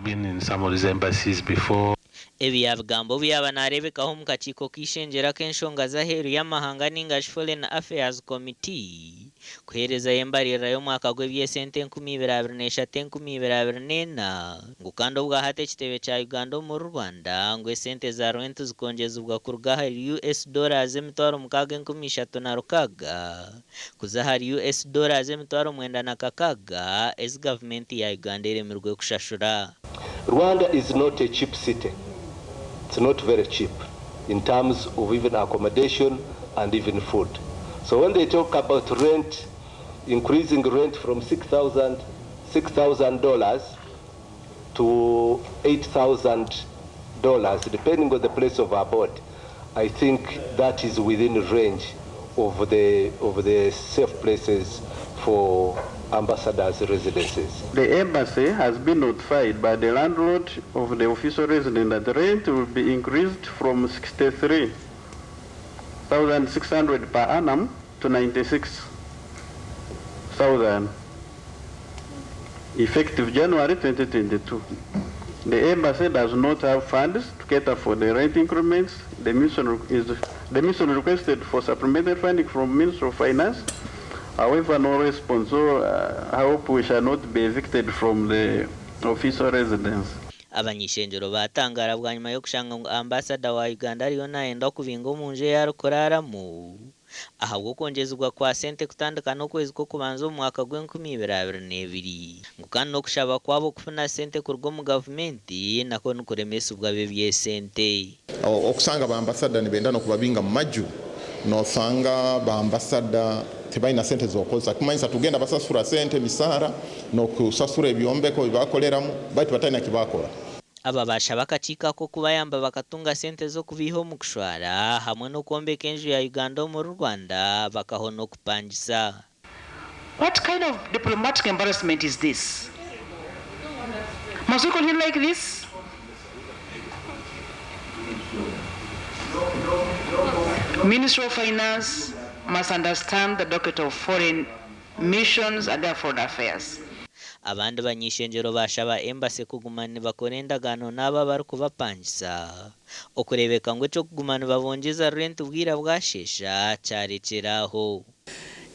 been in some of these embassies before. Ebi yaabigambo obu yaaba naareebekaho omu kakiiko k'eishengyero ak'enshonga z'aheeru y'amahanga ninga shi Foreign Affairs Committee kuheerezayo embaririra y'omwaka gw'eby'esente 2023, 2024 ngu kandi obwahati ekitebe kya Uganda omuri Rwanda ngu esente za rwenti zikongyezibwa kuruga ahari US dollars 6,306 kuza ahari US dollars 96,000 ezi gavumenti ya Uganda eremirwe kushashura. Rwanda is not a cheap city, it's not very cheap in terms of even accommodation and even food. So when they talk about rent, increasing rent from 6000 $6,000 to $8,000 depending on the place of abode, I think that is within range of the, of the safe places for ambassadors' residences. The embassy has been notified by the landlord of the official residence that the rent will be increased from 63,600 per annum to 96,000 effective January 2022. The embassy does not have funds to cater for the rent increments. The mission, is, the mission requested for supplementary funding from Ministry of Finance. However, no response. So I hope we shall not be evicted from the official residence. Abany'ishengyero baatangaara bwanyima y'okushanga ngu Ambasada wa Uganda ariyo nayenda kubingwa omunju ei arikuraaramu ahabw'okwongyezibwa kwa sente kutandika n'okwezi kw'okubanza omu mwaka gw'enkumibiri abiri n'ebiri ngu kandi n'okushaba kwabo kufuna sente kuruga omu gavumenti nakwo nikuremesibwa ab'eby'esente. Okusanga ba ambassador nibenda nokubabinga mu maju, nosanga ba ambassador tebalina sente zokozesa, kumanyisa tugenda basasura sente emisaara nokusasura ebyombeko bibakoleramu, baitu batalina kibakora. Aba bashaba akakiiko ako kubayamba bakatunga sente z'okubiiha omu kushwara hamwe n'okwombeka enju ya Uganda omuri Rwanda bakahona okupangisa. What kind of diplomatic embarrassment is this? Must we continue like this? Ministry of Finance must understand the docket of foreign missions and their foreign affairs. Abandi bany'ishengyero bashaba embassy kuguma nibakora endagaano n'abo abarikubapangisa okureebeka ngu eky'okuguma nibabongyeza rent bwira bwashesha kyarekyera aho.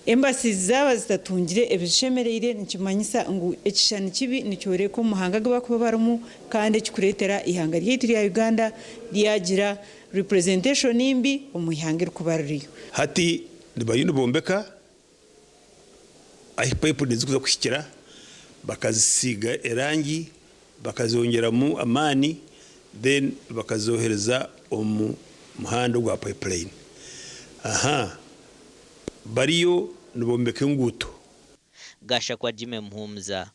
Embassy zaaba zitatungire ebizishemereire, nikimanyisa ngu ekishushani kibi nikyoreka omu mahanga agu barikuba barimu, kandi ekikureetera eihanga ryaitu rya Uganda ryagira representation mbi omu ihanga erikuba ririyo. Hati nibariyo nibombeka ahi pipeline zirikuza kuhikira, bakazisiiga erangi, bakazongyeramu amaani, then bakazohereza omu muhanda ogwa pipeline. Aha bariyo nibombeka enguuto. Gashakwa Jimmy Muhumuza.